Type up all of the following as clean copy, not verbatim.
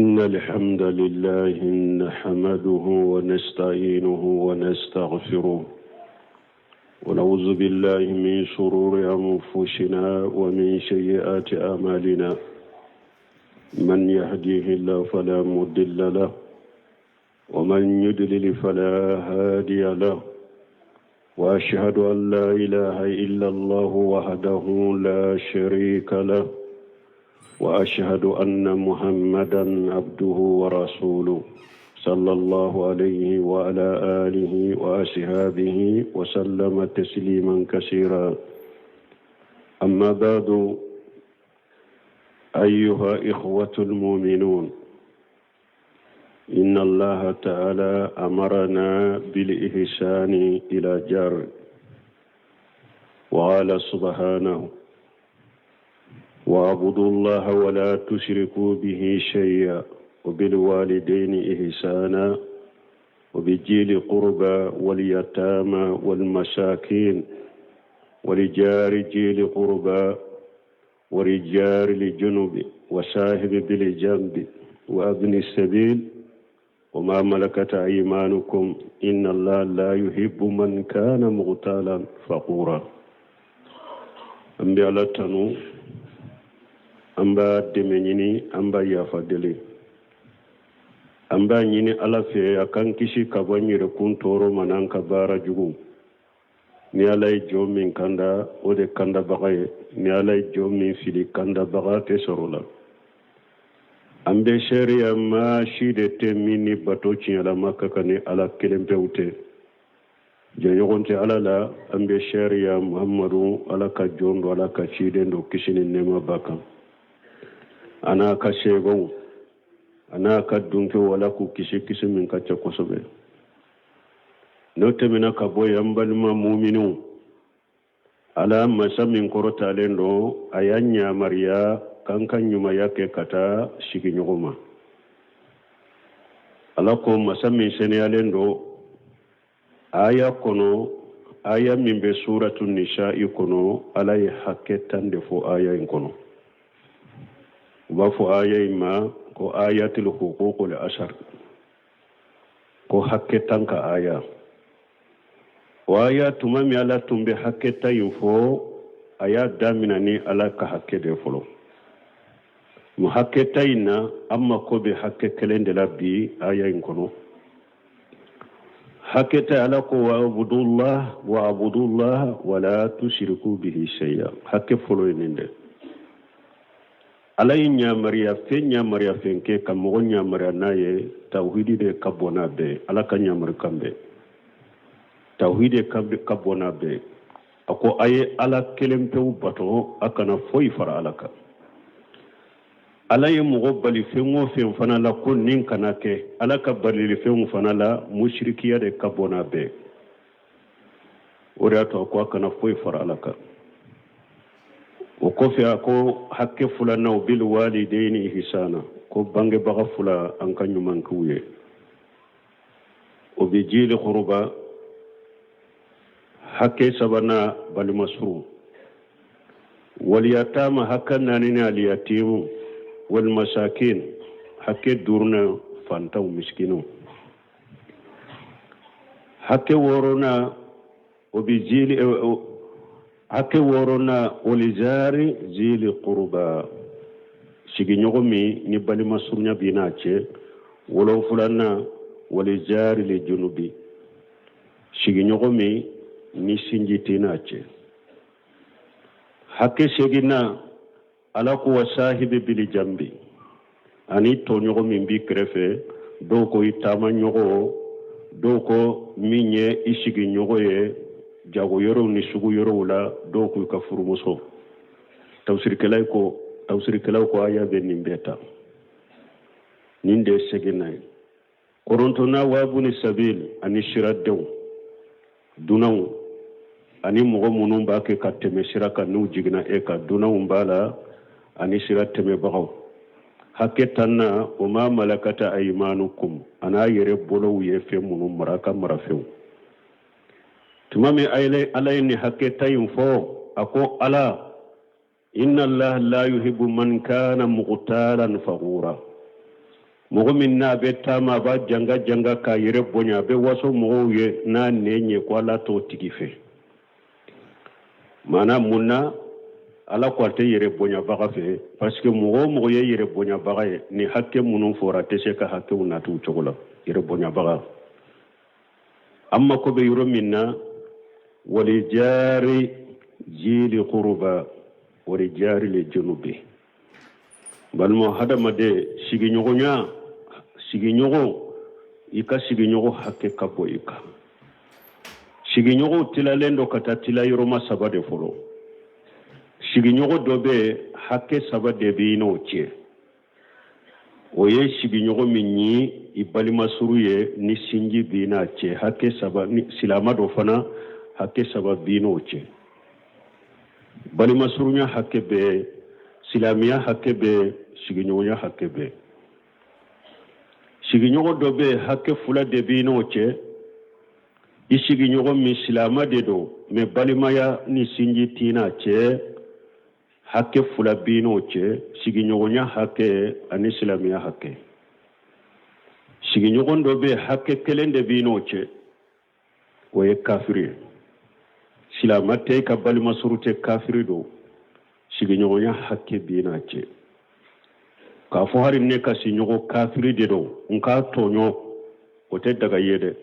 إن الحمد لله نحمده ونستعينه ونستغفره ونعوذ بالله من شرور أنفسنا ومن سيئات أعمالنا من يهديه الله فلا مضل له ومن يضلل فلا هادي له واشهد ان لا اله الا الله وحده لا شريك له واشهد ان محمدا عبده ورسوله صلى الله عليه وعلى اله واصحابه وسلم تسليما كثيرا اما بعد ايها اخوه المؤمنون إن الله تعالى أمرنا بالإحسان إلى جار وقال سبحانه واعبدوا الله ولا تشركوا به شيئا وبالوالدين إحسانا وبجيل قربى واليتامى والمساكين ولجار جيل قربى ورجار لجنب وصاحب بالجنب وابن السبيل وما ملكت أيمانكم إن الله لا يحب من كان مغتالا فقورا an bɛ ala tanu an b'a dɛmɛ ɲini an b'a yafa deli an b'a ɲini ala fɛ a k'an kisi ka bɔ an yɛrɛkun tɔɔrɔ ma n'an ka baara jugu ni ala ye jɔn min kanda o de kandabaga ye ni ala ye jɔn min fili kandabaga tɛ sɔrɔ la an bɛ seereya maa si de tɛ min ni bato tiɲɛlama ka kan ni ala kelen pewu tɛ jɛɲɔgɔn tɛ ala la an bɛ seereya muhamadu ala ka jɔn don ala ka ciden don kisi ni nɛɛma b'a kan a n'a ka seebaw a n'a ka dunkew ala k'u kisi kisi min ka ca kosɛbɛ n'o tɛmɛna ka bɔ yen an balima muminiw ala masa min kɔrɔtalen don a y'an yamariya k'an ka ɲumanya kɛ ka taa sigiɲɔgɔn ma ala ko masa min seniyalen don aya kɔnɔ aya min bɛ suratu nisa'i kɔnɔ ala ye hakɛ tan de fɔ aya in kɔnɔ u b'a fɔ aya in ma ko ayatul huququl ashar ko hakɛ tan ka aya o aya tuma min ala tun bɛ hakɛ tan in fɔ a y'a damina ni ala ka hakɛ de fɔlɔ mu hakɛ tan in na an mako bɛ hakɛ kelen de la bi aya in kɔnɔ hakɛ tan ala ko wa abudullah wa abudullah wala tushriku bihi shay'a hakɛ fɔlɔ ye nin de ala ye yamariya fɛn yamariya fɛn kɛ ka mɔgɔ yamariya n'a ye tawhidi de ka bon n'a bɛɛ ala ka yamarikan bɛɛ tawhidi ka bon n'a bɛɛ a ko a ye ala kelen pewu bato a kana foyi fara ala kan ala ye mɔgɔ bali fɛn o fɛn fana la ko nin kana kɛ ala ka balili fɛnw fana la musirikiya de ka bon n'a bɛɛ o de y'a to a ko a kana foyi fara ala kan o kɔfɛ a ko hakɛ filanan bil walideyni ihsana ko bangebaga fila an ka ɲuman k'u ye o bi jili kuruba hakɛ sabanan balima surun waliyatama hakɛ naaninan aliyatimu walimasakin hakɛ duurunan fantanw misikiniw hakɛ wɔɔrɔnan o bi jili eh, hakɛ wɔɔrɔnan walijari zili kuruba sigiɲɔgɔn min ni balima surunya b'i n'a cɛ wolonfulanan walijari li junubi sigiɲɔgɔn min ni sinji t'i n'a cɛ hakɛ seginnan ala ko wa sahibi bili jambi ani tɔɲɔgɔn min b'i kɛrɛfɛ dɔw ko i taamaɲɔgɔn dɔw ko min ye i sigiɲɔgɔn ye jago yɔrɔw ni sugu yɔrɔw la dɔw ko i ka furumuso tafsirikɛlaw ko tafsirikɛlaw ko aya bɛ nin bɛɛ ta nin de ye seginnan ye kɔnɔntɔnnan wabuni sabil ani siradenw dunanw ani mɔgɔ minnu b'a kɛ ka tɛmɛ sira kan n'u jiginna e kan dunanw b'a la ani sira tɛmɛbagaw hakɛ tannan wa ma malakata ayimanukum an'a yɛrɛ bolow ye fɛn minnu mara ka marafɛnw tuma min ala ye nin hakɛ tan in fɔ a ko ala inna allaha la yuhibbu man kana mughtalan fakhura Mɔgɔ min n'a bɛ taama, a b'a janga janga k'a yɛrɛ bonya, a bɛ waso mɔgɔw ye n'a nɛn ye, ko Ala t'o tigi fɛ. Maana mun na Ala ko a tɛ yɛrɛ bonyabaga fɛ? Parce que mɔgɔ o mɔgɔ ye yɛrɛ bonyabaga ye, ni hakɛ minnu fɔra, a tɛ se ka hakɛw nati o cogo la. Yɛrɛ bonyabaga, an mako bɛ yɔrɔ min na, walijari jili kuruba walijari le junubi. Balima hadamaden, sigiɲɔgɔnya, sigiɲɔgɔn, i ka sigiɲɔgɔn hakɛ ka bon i kan. Sigiɲɔgɔnw tilalen don ka taa tila yɔrɔma saba de fɔlɔ. Sigiɲɔgɔn dɔ bɛ, hakɛ saba de b'i n'o cɛ. O ye sigiɲɔgɔn min ye i balima suru ye, ni sinji b'i n'a cɛ, hakɛ saba. Ni silama dɔ fana, hakɛ saba b'i n'o cɛ. Balima surunya hakɛ bɛ, silamɛya hakɛ bɛ, sigiɲɔgɔnya hakɛ bɛ. Sigiɲɔgɔn dɔ bɛ, hakɛ fila de b'i n'o cɛ. I sigiɲɔgɔn min silama de don, mais balimaya ni sinji t'i n'a cɛ, hakɛ fila b'i n'o cɛ, sigiɲɔgɔnya hakɛ ani silamɛya hakɛ. Sigiɲɔgɔn dɔ bɛ, hakɛ kelen de b'i n'o cɛ, o ye kafiri ye. Silama tɛ, i ka balima suru tɛ, kafiri don, sigiɲɔgɔnya hakɛ b'i n'a cɛ. K'a fɔ hali ne ka sigiɲɔgɔn kafiri de don, n k'a tɔɲɔ, o tɛ daga ye dɛ.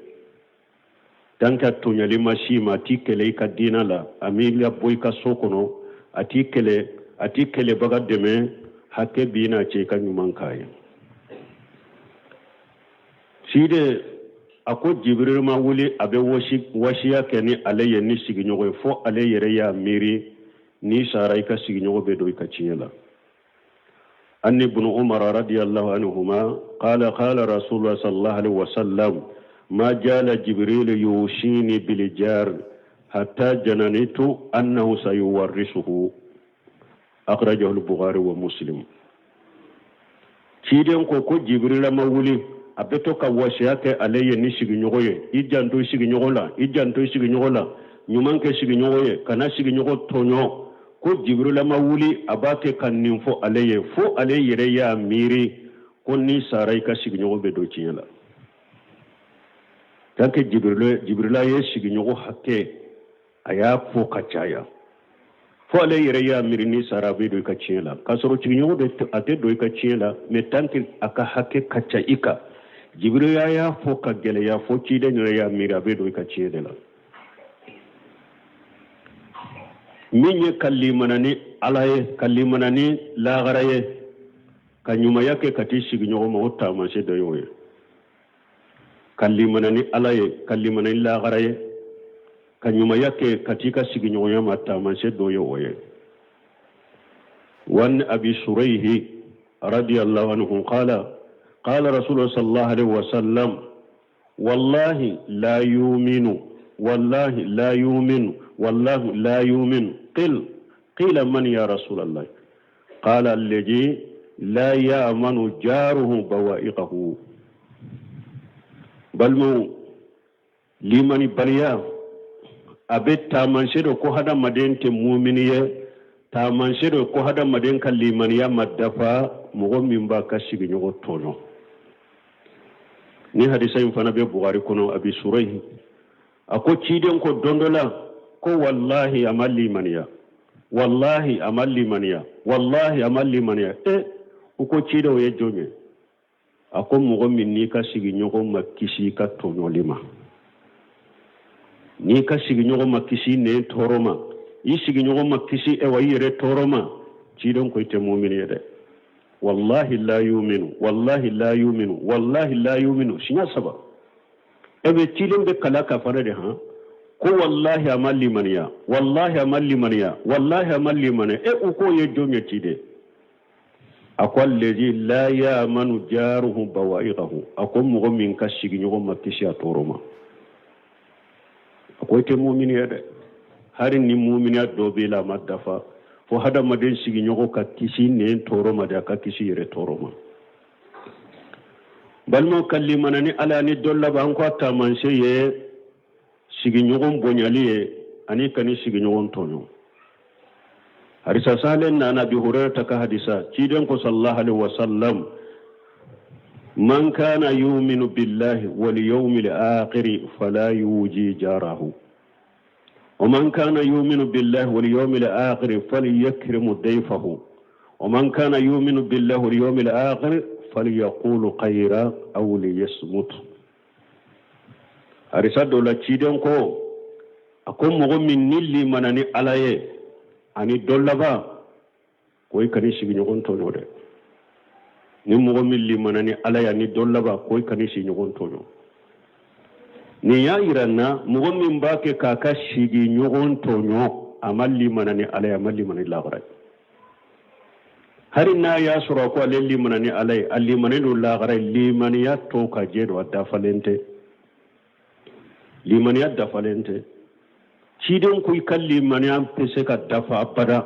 Tant que tɔɲɔli ma s'i ma, a t'i kɛlɛ i ka diina la, a m'i labɔ i ka so kɔnɔ, a t'i kɛlɛ, a t'i kɛlɛbaga dɛmɛ, hakɛ b'i n'a cɛ, i ka ɲuman k'a ye. Ciden a ko Jibiril ma wuli a bɛ wasiya kɛ ni ale ye ni sigiɲɔgɔn ye, fo ale yɛrɛ y'a miiri n'i sara, i ka sigiɲɔgɔn bɛ don i ka tiɲɛ la. An ibn Umar radiyallahu anhuma qala qala Rasulullah sallallahu alaihi wasallam ma jala Jibril yusini bil jar hatta jananitu annahu sayuwarrisuhu. Akhrajahu al-Bukhari wa Muslim. Ciden ko ko Jibrila ma wuli a bɛ to ka wasiya kɛ ale ye ni sigiɲɔgɔn ye: i janto i sigiɲɔgɔn la, i janto i sigiɲɔgɔn la, ɲuman kɛ sigiɲɔgɔn ye, kana sigiɲɔgɔn tɔɲɔ. Ko Jibrila ma wuli a b'a kɛ ka nin fɔ ale ye, fo ale yɛrɛ y'a miiri ko n'i sara, i ka sigiɲɔgɔn bɛ don tiɲɛ la. Tant que Jibrila ye sigiɲɔgɔn hakɛ a y'a fɔ ka caya, fo ale yɛrɛ y'a miiri n'i sara, a bɛ don i ka tiɲɛ la, k'a sɔrɔ sigiɲɔgɔn de a tɛ don i ka tiɲɛ la. Mais tant que a ka hakɛ ka ca i kan, Jibrila y'a fɔ ka gɛlɛya fo ciden yɛrɛ y'a miiri a bɛ don i ka tiɲɛ de la. Min ye ka limana ni Ala ye, ka limana ni lahara ye, ka ɲumanya kɛ ka t'i sigiɲɔgɔn ma, o taamasiyɛn dɔ y'o ye. Ka limana ni Ala ye, ka limana ni lahara ye, ka ɲumanya kɛ ka t'i ka sigiɲɔgɔnya ma, taamasiyɛn dɔ ye o ye. Wan abi Surayhi radiyallahu anhu qala qala Rasulullah sallallahu alaihi wasallam wallahi la yuminu, wallahi la yuminu, wallahi la yuminu. Qil qila man ya Rasulallah? Qala alladhi la ya'manu jaruhu bawa'iqahu. Balimaw, limanibaliya a bɛ taamasiyɛn dɔ ko hadamaden tɛ mumini ye, taamasiyɛn dɔ ko hadamaden ka limaniya ma dafa, mɔgɔ min b'a ka sigiɲɔgɔn tɔɲɔ. Ni hadisa in fana bɛ Bugari kɔnɔ. Abi Surayi a ko ciden ko don dɔ la ko wallahi a ma limaniya, wallahi a ma limaniya, wallahi a ma limaniya. E, u ko ciden, o ye jɔn ye? A ko mɔgɔ min n'i ka sigiɲɔgɔn ma kisi i ka tɔɲɔli ma, n'i ka sigiɲɔgɔn ma kisi nɛn tɔɔrɔ ma, i sigiɲɔgɔn ma kisi ɛwa i yɛrɛ tɔɔrɔ ma, ciden ko i tɛ mumini ye dɛ. Wallahi la yuminu, wallahi la yuminu, wallahi la yuminu, siɲɛ saba. E bɛ ciden bɛ kala ka fana de han ko wallahi a ma limaniya, wallahi a ma limaniya, wallahi a ma limaniya. E, u k'o ye jɔn ye ciden? A ko allazi la yamanu jaruhu bawa'iqahu. A ko mɔgɔ min ka sigiɲɔgɔn ma kisi a tɔɔrɔ ma, a ko i tɛ mumini ye dɛ. Hari ni muminiya dɔ b'i la, a ma dafa, fo hadamaden sigiɲɔgɔn ka kisi nɛn tɔɔrɔ ma de, a ka kisi yɛrɛ tɔɔrɔ ma. Balimaw, ka limana ni Ala ni dɔ laban ko a taamasiyɛn ye sigiɲɔgɔn bonyali ye ani kani sigiɲɔgɔn tɔɲɔ. Hadisa salen nana Abi Hurairata ka hadisa, ciden ko sallallahu alaihi wasallam. Man kana yuminu billahi wal yawmil akhiri fala yuji jarahu wa man kana yuminu billahi wal yawmil akhiri falyakrimu dayfahu wa man kana yuminu billahi wal yawmil akhiri falyaqulu khayra aw liyasmut. Hadisa dɔ la, ciden ko, a ko mɔgɔ min ni limana ni Ala ye ani don laban, ko i kan'i sigiɲɔgɔn tɔɲɔ dɛ. Ni mɔgɔ min limana ni Ala ye ani don laban, ko i kan'i sigiɲɔgɔn tɔɲɔ. Nin y'a yira n na, mɔgɔ min b'a kɛ k'a ka sigiɲɔgɔn tɔɲɔ, a ma limana ni Ala ye, a ma limana ni lahara ye. Hali n'a y'a sɔrɔ a ko ale limana ni Ala ye, a limanen don lahara ye, limaniya tɔ ka jɛ don, a dafalen tɛ, limaniya dafalen tɛ. Ciden ko i ka limaniya tɛ se ka dafa abada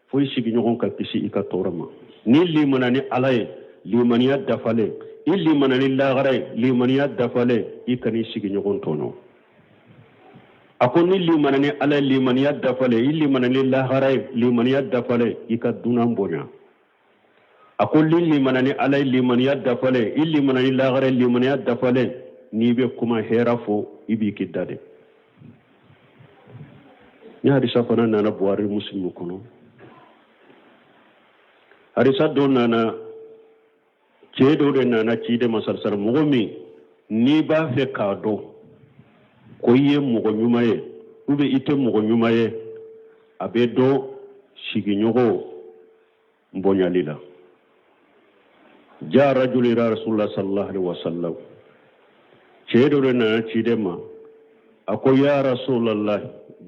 fo i sigiɲɔgɔn ka kisi i ka tɔɔrɔ ma. N'i limana ni Ala ye, limaniya dafalen, i limana ni lahara ye, limaniya dafalen, i kan'i sigiɲɔgɔn tɔɲɔ. A ko n'i limana ni Ala ye, limaniya dafalen, i limana ni lahara ye, limaniya dafalen, i ka dunan bonya. A ko n'i limana ni Ala ye, limaniya dafalen, i limana ni lahara ye, limaniya dafalen, n'i bɛ kuma hɛra fɔ, i b'i k'i da de. Ni hadisa fana nana Buhari, Muslimu kɔnɔ. Hadisa dɔ nana, cɛ dɔ de nana ciden ma sarisari. Mɔgɔ min n'i b'a fɛ k'a dɔn ko i ye mɔgɔ ɲuman ye ou bien i tɛ mɔgɔ ɲuman ye, a bɛ dɔn sigiɲɔgɔn bonyali la. Ja rajul ila rasulullah sallallahu alaihi wasallam, cɛ dɔ de nana ciden ma, a ko ya rasulallah,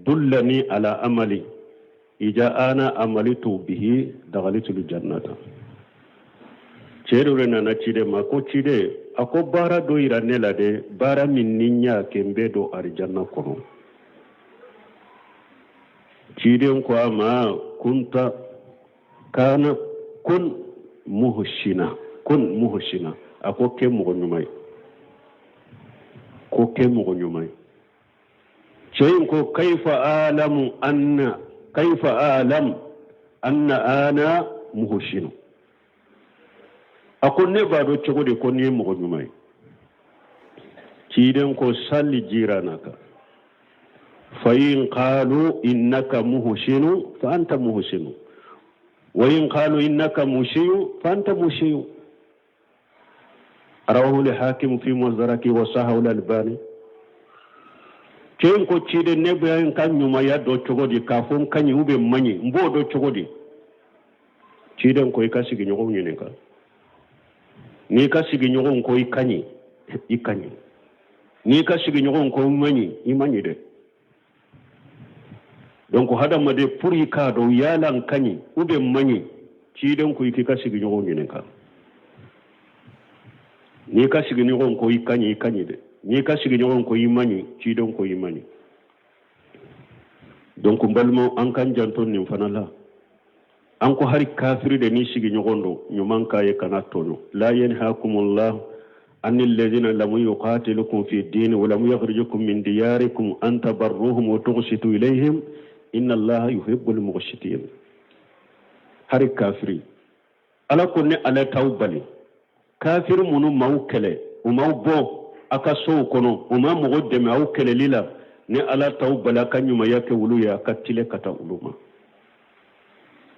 dullani ala amali ija ana amalitu bihi daghalitul jannata. Cɛ dɔ de nana ciden ma ko ciden, a ko baara dɔ yira ne la dɛ, baara min ni n y'a kɛ, n bɛ don arijanna kɔnɔ. Ciden ko a ma kunta kana kun muhsina, kun muhsina. A ko kɛ mɔgɔ ɲuman ye, ko kɛ mɔgɔ ɲuman ye. Cɛ in ko kaifa alamu anna, kaifa alam anna ana muhsinu? A ko ne b'a dɔn cogo di ko ne ye mɔgɔ ɲuman ye? Ciden ko salli jiranaka fa in qalu innaka muhsinu fa anta muhsinu wa in qalu innaka musiyu fa anta musiyu. Rawahu al-hakim fi mustadraki wa sahahu al-albani. Cɛ in ko ciden, ne bɛ n ka ɲumanya dɔn cogo di, k'a fɔ n ka ɲi ou bien n man ɲi, n b'o dɔn cogo di? Ciden ko i ka sigiɲɔgɔnw ɲininka. N'i ka sigiɲɔgɔnw ko i ka ɲi, i ka ɲi. N'i ka sigiɲɔgɔnw ko i man ɲi, i man ɲi dɛ. Donc hadamaden, pour i k'a dɔn yala n ka ɲi ou bien n man ɲi, ciden ko i k'i ka sigiɲɔgɔnw ɲininka. N'i ka sigiɲɔgɔnw ko i ka ɲi, i ka ɲi dɛ. N'i ka sigiɲɔgɔnw ko i man ɲi, ciden ko i man ɲi. Donc n balimaw, an k'an janto nin fana la. An ko hari kafiri de, n'i sigiɲɔgɔn don, ɲuman k'a ye, kana tɔɲɔ. La yanhakumullah ani alladhina lam yuqatilukum fi dini wa lam yukhrijukum min diyarikum an tabarruhum wa tuqsitu ilayhim inna Allaha yuhibbul muqsitin. Hari kafiri, Ala ko ne Ala t'aw bali, kafiri minnu m'aw kɛlɛ, u m'aw bɔ a ka sow kɔnɔ, u ma mɔgɔ dɛmɛ aw kɛlɛli la, ni Ala t'aw bali a ka ɲumanya kɛ olu ye, a ka tilen ka taa olu ma.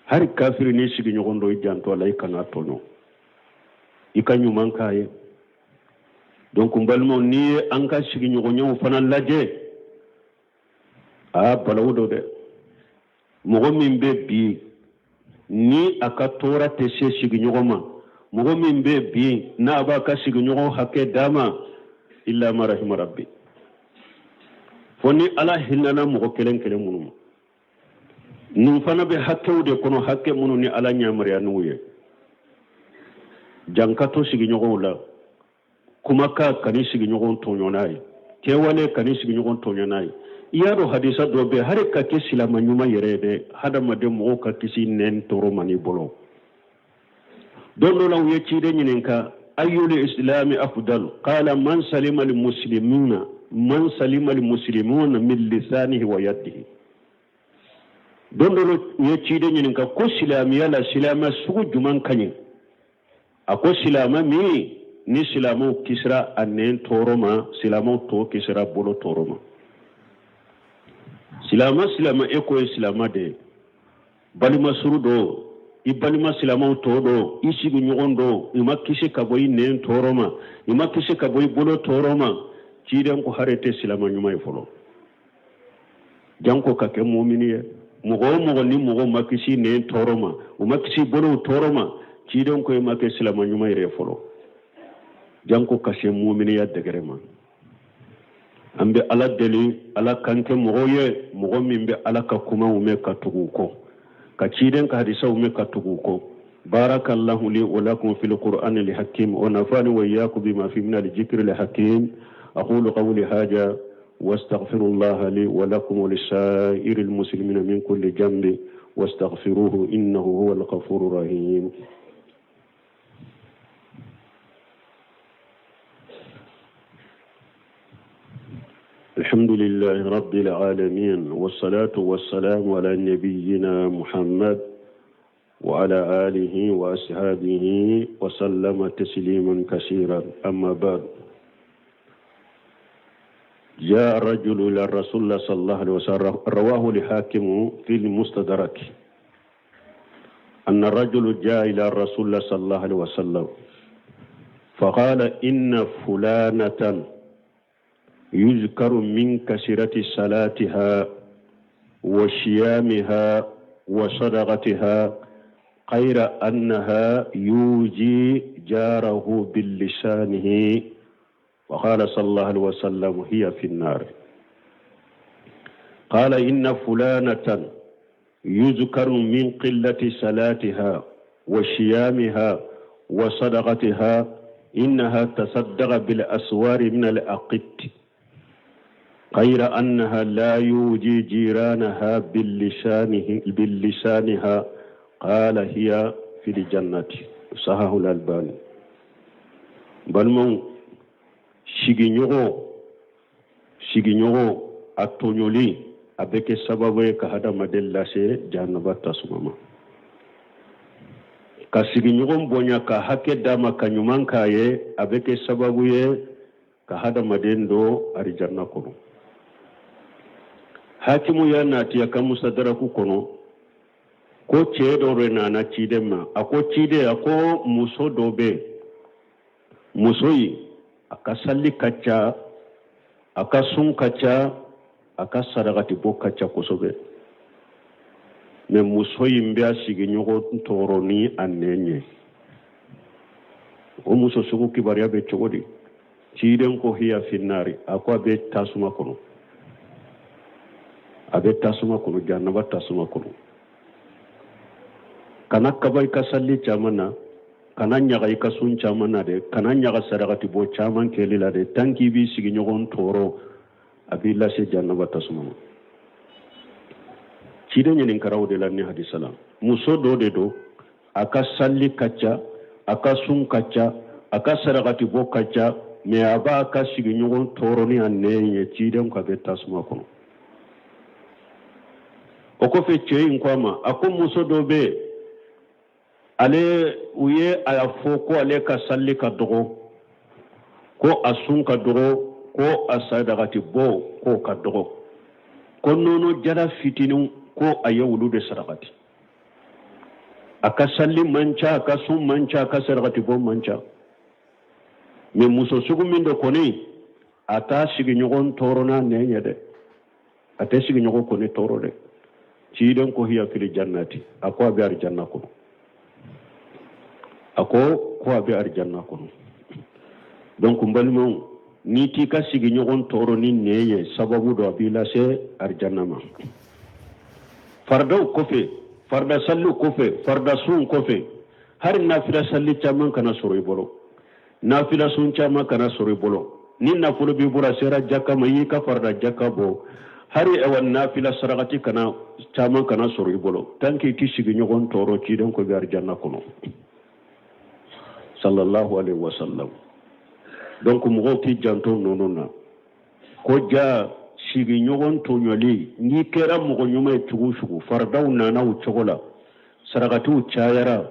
Hari kafiri, n'i sigiɲɔgɔn dɔ, i janto a la, i kana tɔɲɔ, i ka ɲuman k'a ye. Donc n balimaw, n'i ye an ka sigiɲɔgɔnyaw fana lajɛ, aa, balawu don dɛ. Mɔgɔ min bɛ bi ni a ka tɔɔrɔ tɛ se sigiɲɔgɔn ma, mɔgɔ min bɛ bi n'a b'a ka sigiɲɔgɔn hakɛ d'a ma, illa ma rahima rabbi, fo ni Ala hinɛna mɔgɔ kelen kelen minnu ma. Nin fana bɛ hakɛw de kɔnɔ, hakɛ minnu ni Ala yamaruya n'u ye. Jan ka to sigiɲɔgɔnw la, kumakan, kan'i sigiɲɔgɔn tɔɲɔ n'a ye, kɛwale, kan'i sigiɲɔgɔn tɔɲɔ n'a ye. I y'a dɔn, hadisa dɔ bɛ, hali ka kɛ silama ɲuman yɛrɛ ye dɛ, hadamaden mɔgɔw ka kisi nɛn tɔɔrɔ ma n'i bolo. Don dɔ la, u ye ciden ɲininka ayyul islami afdal, qala man salima al muslimuna, man salima al muslimuna min lisanihi wa yadihi. Don dɔ la, u ye ciden ɲininka ko silamɛya la, silamɛ sugu jumɛn ka ɲi? A ko silamɛ min Ni silamɛw kisira a nɛn tɔɔrɔ ma, silamɛw tɔ kisira bolo tɔɔrɔ ma. Silama silama, e ko ye silama de ye, balima suru don, i balima silamɛw tɔ don, i sigiɲɔgɔn don, i ma kisi ka bɔ i nɛn tɔɔrɔ ma, i ma kisi ka bɔ i bolo tɔɔrɔ ma, ciden ko hari tɛ silama ɲuman ye fɔlɔ, janko ka kɛ mumini ye. Mɔgɔ o mɔgɔ ni mɔgɔ ma kisi nɛn tɔɔrɔ ma, u ma kisi bolow tɔɔrɔ ma, ciden ko i ma kɛ silama ɲuman yɛrɛ fɔlɔ, janko ka se muminiya dɛgɛrɛ ma. An bɛ Ala deli, Ala k'an kɛ mɔgɔw ye, mɔgɔ min bɛ Ala ka kumaw mɛn ka tugu u kɔ, ka ciden ka hadisaw mɛn ka tugu u kɔ. Barakallahu li wa lakum fil qur'ani al hakim wa nafani wa iyyakum bima fi min al dhikri al hakim. Aqulu qawli hadha واستغفر الله لي ولكم ولسائر المسلمين من كل جنب واستغفروه إنه هو الغفور الرحيم. الحمد لله رب العالمين، والصلاة والسلام على نبينا محمد وعلى آله وأصحابه وسلم تسليما كثيرا. أما بعد، جاء الرجل إلى الرسول صلى الله عليه وسلم، رواه الحاكم في المستدرك، أن الرجل جاء إلى الرسول صلى الله عليه وسلم فقال: إن فلانة يذكر من كثرة صلاتها وصيامها وصدقتها، غير أنها يؤذي جاره باللسانه. وقال صلى الله عليه وسلم: هي في النار. قال: إن فلانة يذكر من قلة صلاتها وصيامها وصدقتها إنها تصدق بالأسوار من الأقط، غير أنها لا يؤذي جيرانها باللسانها. قال: هي في الجنة. صححه الألباني. Balimaw, sigiɲɔgɔn sigiɲɔgɔn a tɔɲɔli, a bɛ kɛ sababu ye ka hadamaden lase jahanaba tasuma ma. Ka sigiɲɔgɔn bonya, ka hakɛ d'a ma, ka ɲuman k'a ye, a bɛ kɛ sababu ye ka hadamaden don arijanna kɔnɔ. Hakimu y'a nati a ka musadaraku kɔnɔ ko cɛɛ dɔ de nana ciden ma. A ko ciden, a ko muso dɔ bɛ, muso in a ka sali ka ca, a ka sun ka ca, a ka sarakati bɔ ka ca kosɛbɛ, mɛ muso in bɛ a sigiɲɔgɔn tɔɔrɔ ni a nɛn ye. O muso sugu kibaruya bɛ cogo di? Ciden ko hiya finnari, a ko a bɛ tasuma kɔnɔ, a bɛ tasuma kɔnɔ, jahanaba tasuma kɔnɔ. Kana kaba i ka sali caman na, kana ɲaga i ka sun caman na dɛ, kana ɲaga sarakati bɔ caman kɛli la dɛ. Tant k'i b'i sigiɲɔgɔn tɔɔrɔ, a b'i lase jahanaba tasuma ma. Ciden ɲininkara o de la ni hadisa la. Muso dɔ de don, a ka sali ka ca, a ka sun ka ca, a ka sarakati bɔ ka ca, mɛ a b'a ka sigiɲɔgɔn tɔɔrɔ ni a nɛn ye. Ciden ko a bɛ tasuma kɔnɔ. O kɔfɛ, cɛ in ko a ma, a ko muso dɔ bɛ yen, ale u ye a fɔ ko ale ka sali ka dɔgɔ, ko a sun ka dɔgɔ, ko a sadakati bɔ k'o ka dɔgɔ, ko nɔnɔ jala fitininw ko a ye olu de sarakati. A ka sali man ca, a ka sun man ca, a ka sarakati bɔ man ca, mɛ muso sugu min do kɔni, a t'a sigiɲɔgɔn tɔɔrɔ n'a nɛn ye dɛ, a tɛ sigiɲɔgɔn kɔni tɔɔrɔ dɛ. Ciden ko hiya fili jannati, a ko a bɛ arijanna kɔnɔ, a ko a bɛ arijanna kɔnɔ. Donc n balimaw, n'i t'i ka sigiɲɔgɔn tɔɔrɔ ni nɛn ye, sababu dɔ a b'i lase arijanna ma. Faridaw kɔfɛ, farida saliw kɔfɛ, farida sunw kɔfɛ, hali nafila sali caman kana sɔrɔ i bolo, nafila sun caman kana sɔrɔ i bolo. Ni nafolo b'i bolo, a sera jaka ma, i y'i ka farida jaka bɔ, hari awa nafila sarakati kana caman kana sɔrɔ i bolo, tant que i t'i sigiɲɔgɔn tɔɔrɔ, ciden ko bɛ arijanna kɔnɔ, sallallahu alaihi wasallam. Donc mɔgɔw k'i janto ninnu na ko ja sigiɲɔgɔn tɔɲɔli. N'i kɛra mɔgɔ ɲuman ye cogo o cogo, faridaw nana o cogo la, sarakatiw cayara,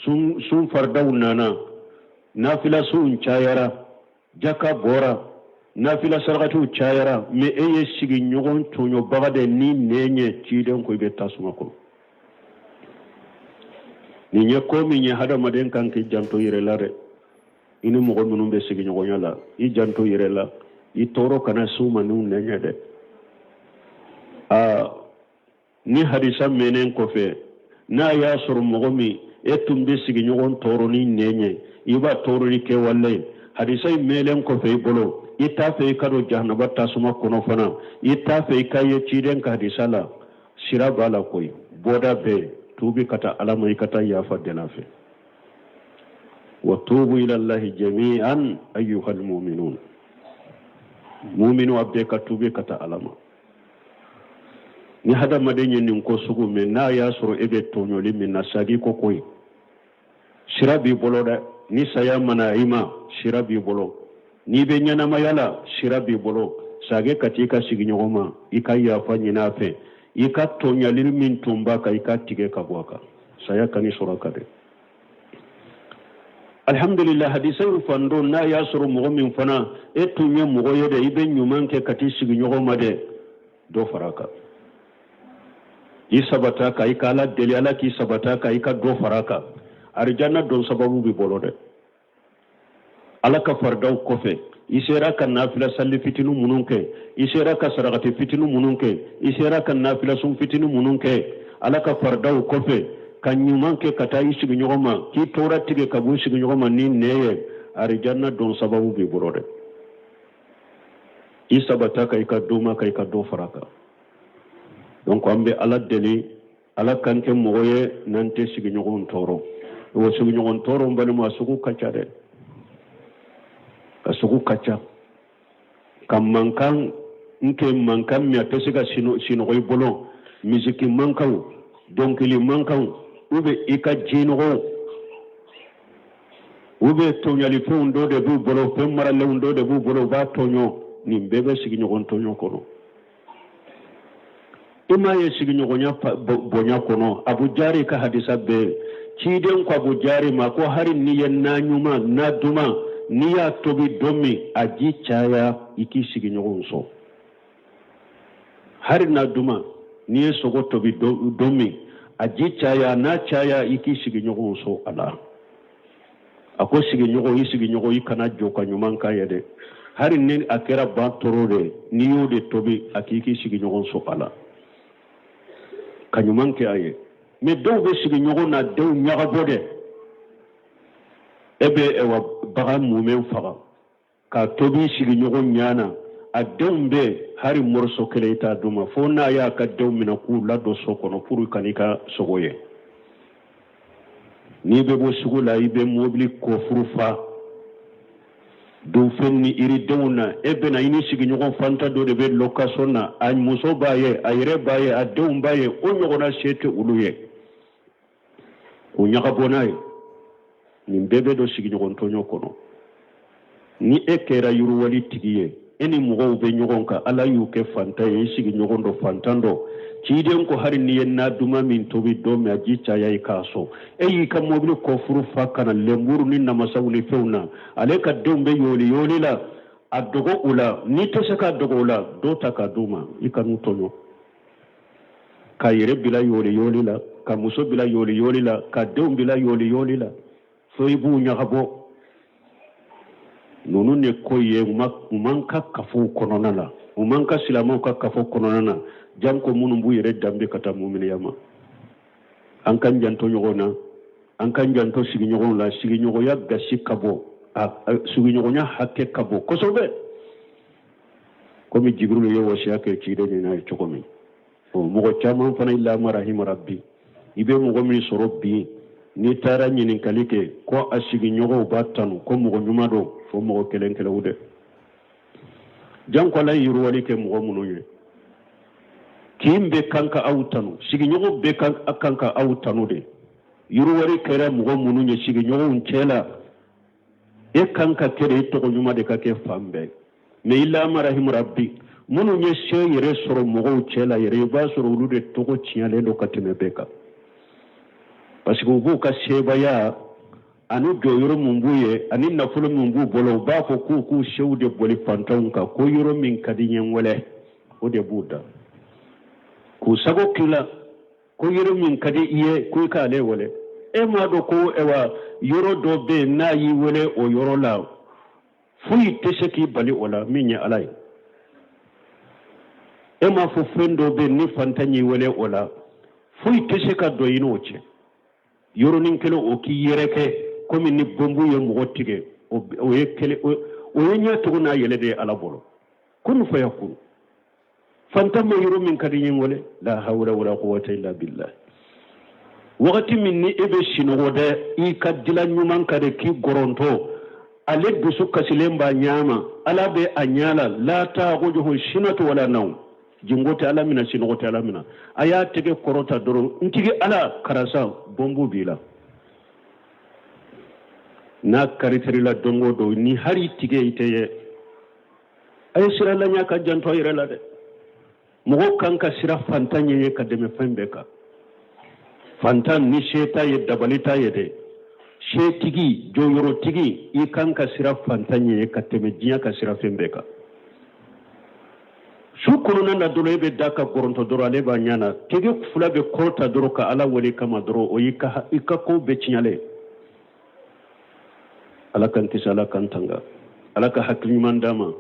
sun faridaw nana. Nafila sunw cayara, jaka bɔra, nafila sarakatiw cayara, mais e ye sigiɲɔgɔn tɔɲɔbaga de ni nɛn ye, ciden ko i bɛ tasuma kɔnɔ. Nin ye ko min ye, hadamaden kan k'i janto yɛrɛ la dɛ. I ni mɔgɔ minnu bɛ sigiɲɔgɔnya la, i janto yɛrɛ la, i tɔɔrɔ kana s'u ma n'u nɛn ye dɛ. Aa, ni hadisa mɛnnen kɔfɛ, n'a y'a sɔrɔ mɔgɔ min e tun bɛ sigiɲɔgɔn tɔɔrɔ ni nɛn ye, i b'a tɔɔrɔ ni kɛwale ye, hadisa in mɛnlen kɔfɛ i bolo, i t'a fɛ i ka don jahanaba tasuma kɔnɔ fana, i t'a fɛ i ka ye ciden ka hadisa la, sira b'a la koyi, bɔda bɛ yen. Tuubi ka taa Ala ma, i ka taa yafa deli a fɛ. Wa tubu ila Allahi jami'an ayyuhal mu'minun. Muminu, a bɛɛ ka tuubi ka taa Ala ma. Ni hadamaden ye nin ko sugu mɛn, n'a y'a sɔrɔ e bɛ tɔɲɔli min na, sagi ko koyi, sira b'i bolo dɛ. Ni saya mana i ma, sira b'i bolo. N'i bɛ ɲɛnamaya la, sira b'i bolo. Sage ka t'i ka sigiɲɔgɔn ma, i ka yafa ɲini a fɛ, i ka tɔɲɔli min tun b'a kan, i ka tigɛ ka bɔ a kan. Saya kan'i sɔrɔ a kan dɛ. Alhamdulillah, hadisa in fan dɔ, n'a y'a sɔrɔ mɔgɔ min fana e tun ye mɔgɔ ye dɛ, i bɛ ɲuman kɛ ka t'i sigiɲɔgɔn ma dɛ, dɔ fara a kan, i sabata kan, i ka Ala deli, Ala k'i sabata kan, i ka dɔ fara a kan. Arijanna don sababu b'i bolo dɛ. Ala ka faridaw kɔfɛ, i sera ka nafila sali fitinin minnu kɛ, i sera ka sarakati fitinin minnu kɛ, i sera ka nafila sun fitinin minnu kɛ Ala ka faridaw kɔfɛ, ka ɲuman kɛ ka taa i sigiɲɔgɔn ma, k'i tɔɔrɔ tigɛ ka bɔ i sigiɲɔgɔn ma ni nɛn ye, arijanna don sababu b'i bolo dɛ. I sabata ka i ka doma ka i ka dɔ fara kan. Donc an bɛ Ala deli, Ala k'an kɛ mɔgɔ ye n'an tɛ sigiɲɔgɔn tɔɔrɔ. O sigiɲɔgɔn tɔɔrɔ, n balima, a sugu ka ca dɛ, a sugu ka ca. Ka mankan n kɛ mankan min a tɛ se ka sinɔgɔ i bolo, misiki mankanw, dɔnkili mankanw, ou bien i ka jinɔgɔw, ou bien tɔɲɔlifɛnw dɔ de b'u bolo, fɛn maralenw dɔ de b'u bolo, u b'a tɔɲɔ. Nin bɛɛ bɛ sigiɲɔgɔn tɔɲɔ kɔnɔ. I m'a ye sigiɲɔgɔnya bonya kɔnɔ, Abu Jari ka hadisa bɛ, ciden ko Abu Jari ma ko hari n'i ye na ɲuman, na duman, n'i y'a tobi don min, a ji caya, i k'i sigiɲɔgɔnw sɔn. Hari na duman, n'i ye sogo tobi don min, a ji caya, n'a caya, i k'i sigiɲɔgɔnw sɔn a la. A ko sigiɲɔgɔn, i sigiɲɔgɔn, i kana jɔ ka ɲuman k'a ye dɛ. Hari ni a kɛra ba toro de, n'i y'o de tobi, a k'i k'i sigiɲɔgɔn sɔn a la, ka ɲuman kɛ a ye. Mais dɔw bɛ sigiɲɔgɔn na denw ɲagabɔ dɛ. E bɛ ɛwa bagan mumɛ faga k'a tobi sigiɲɔgɔn ɲɛ na, a denw bɛ, hari morceau kelen i t'a d'u ma, fo n'a y'a ka denw minɛ k'u ladon so kɔnɔ pour kan'i ka sogo ye. N'i bɛ bɔ sugu la, i bɛ mobili kɔfuru fa dunfɛn ni yiridenw na, e bɛna, i ni sigiɲɔgɔn fanta dɔ de bɛ location na, a muso b'a ye, a yɛrɛ b'a ye, a denw b'a ye, o ɲɔgɔnna se tɛ olu ye, k'u ɲagabɔ n'a ye. Nin bɛɛ bɛ don sigiɲɔgɔn tɔɲɔ kɔnɔ. Ni e kɛra yiriwali tigi ye, e ni mɔgɔw bɛ ɲɔgɔn kan, Ala y'u kɛ fantan ye, i sigiɲɔgɔn dɔ fantan dɔ, ciden ko hari n'i ye na duman min tobi don min, a ji caya, i k'a sɔn. E y'i ka mobili kɔfuru fa ka na lenburu ni namasaw ni fɛnw na, ale ka denw bɛ yooli yooli la, a dogo u la. N'i tɛ se k'a dogo u la, dɔ ta k'a d'u ma, i kan'u tɔɲɔ, ka yɛrɛ bila yooli yooli la, ka muso bila yooli yooli la, ka denw bila yooli yooli la, fo i b'u ɲagabɔ. Ninnu de ko ye u man ka kafow kɔnɔna la, u man ka silamɛw ka kafo kɔnɔna na, janko minnu b'u yɛrɛ danbe ka taa muminiya ma. An k'an janto ɲɔgɔn na, an k'an janto sigiɲɔgɔnw la. Sigiɲɔgɔnya gasi ka bon, sigiɲɔgɔnya hakɛ ka bon kosɛbɛ, komi Jibirilu ye wasiya kɛ ciden ɲɛna ye cogo min. Mɔgɔ caman fana, illa man rahima rabbi, i bɛ mɔgɔ min sɔrɔ bi, n'i taara ɲininkali kɛ ko a sigiɲɔgɔnw b'a tanu ko mɔgɔ ɲuman don, fo mɔgɔ kelen kelenw dɛ. Janko Ala ye yiriwali kɛ mɔgɔ minnu ye, kin bɛɛ kan ka aw tanu, sigiɲɔgɔn bɛɛ kan ka aw tanu de. Yiriwali kɛra mɔgɔ minnu ye sigiɲɔgɔnw cɛ la, e kan ka kɛ de, e tɔgɔ ɲuman de ka kɛ fan bɛɛ. Mais illa man rahima rabbi, minnu ye se yɛrɛ sɔrɔ mɔgɔw cɛ la yɛrɛ, i b'a sɔrɔ olu de tɔgɔ tiɲɛlen don ka tɛmɛ bɛɛ kan, parce que u b'u ka sebaya Ani jɔyɔrɔ min b'u ye ani nafolo min b'u bolo, u b'a fɔ k'u k'u sew de boli fantanw kan, ko yɔrɔ min ka di n ye n wele, o de b'u da k'u sago k'i la, ko yɔrɔ min ka di i ye ko i k'ale wele. E m'a dɔn ko ayiwa, yɔrɔ dɔ bɛ yen, n'a y'i wele o yɔrɔ la, foyi tɛ se k'i bali o la min ye Ala ye. E m'a fɔ fɛn dɔ bɛ yen, ni fantan y'i wele o la, foyi tɛ se ka don i n'o cɛ. Yɔrɔnin kelen o k'i yɛrɛ kɛ komi ni bɔnbu ye mɔgɔ tigɛ, o ye kelen, o ye ɲɛ tugun n'a yɛlɛ de ye Ala bolo. Kun fayakun, fantan ma yɔrɔ min ka di n ye wele. La hawla wala quwwata illa billah. Wagati min ni e bɛ sinɔgɔ dɛ, i ka dilan ɲuman kan de k'i gɔrɔntɔ, ale dusu kasilen b'a ɲɛ ma, Ala bɛ a ɲɛ la. La ta'khuzuhu sinatu wala nawm. Jingo tɛ Ala minɛ, sinɔgɔ tɛ Ala minɛ. A y'a tɛgɛ kɔrɔta dɔrɔn, n tigi Ala, karisa bɔnbu b'i la. N'a karitarila don o don, ni hali tigɛ i tɛ ye. A ye siran Ala ɲɛ ka janto a yɛrɛ la dɛ. Mɔgɔ kan ka siran fantan ɲɛ ye ka dɛmɛ fɛn bɛɛ kan. Fantan ni se t'a ye, dabali t'a ye dɛ. Setigi, jɔyɔrɔtigi, i kan ka siran fantan ɲɛ ye ka tɛmɛ diɲɛ ka siran fɛn bɛɛ kan. Su kɔnɔna na dɔrɔn, e bɛ da ka gɔrɔntɔ dɔrɔn, ale b'a ɲɛ na, tɛgɛ fila bɛ kɔrɔta dɔrɔn ka Ala wele kama dɔrɔn, o y'i ka i ka kow bɛɛ tiɲɛlen. Ala k'an kisi, Ala k'an tanga, Ala ka hakili ɲuman d'an ma.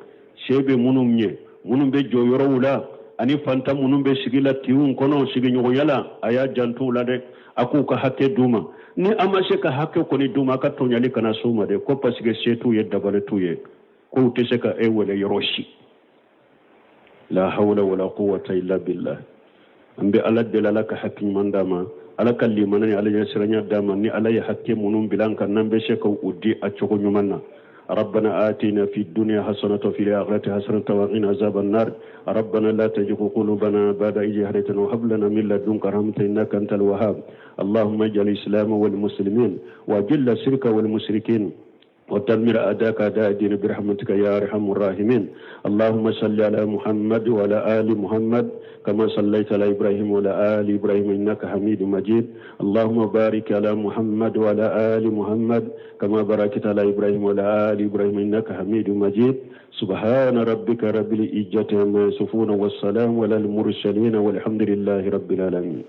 Se bɛ minnu ɲɛ, minnu bɛ jɔyɔrɔw la, ani fantan minnu bɛ sigi la kinw kɔnɔ sigiɲɔgɔnya la, a y'a janto u la dɛ. A k'u ka hakɛ d'u ma. Ni an ma se ka hakɛ kɔni d'u ma, a ka tɔɲali kana s'u ma dɛ, ko parce que se t'u ye, dabali t'u ye, k'u tɛ se ka e wele yɔrɔ si. La hawla wala quwwata illa billah. An bɛ Ala deli, Ala ka hakili ɲuman d'an ma, Ala ka limana ni Ala ɲɛsiranya d'an ma. Ni Ala ye hakɛ minnu bila an kan, n'an bɛ se ka u di a cogo ɲuman na. ربنا آتنا في الدنيا حسنة وفي الآخرة حسنة وقنا عذاب النار. ربنا لا تزغ قلوبنا بعد إذ هديتنا وهب لنا من لدنك رحمة إنك أنت الوهاب. اللهم اجعل الإسلام والمسلمين وأذل الشرك والمشركين ودمر أعداءك أعداء الدين برحمتك يا أرحم الراحمين. اللهم صل على محمد وعلى آل محمد كما صليت على إبراهيم وعلى آل إبراهيم إنك حميد مجيد. اللهم بارك على محمد وعلى آل محمد كما باركت على إبراهيم وعلى آل إبراهيم إنك حميد مجيد. سبحان ربك رب العزة عما يصفون والسلام على المرسلين والحمد لله رب العالمين.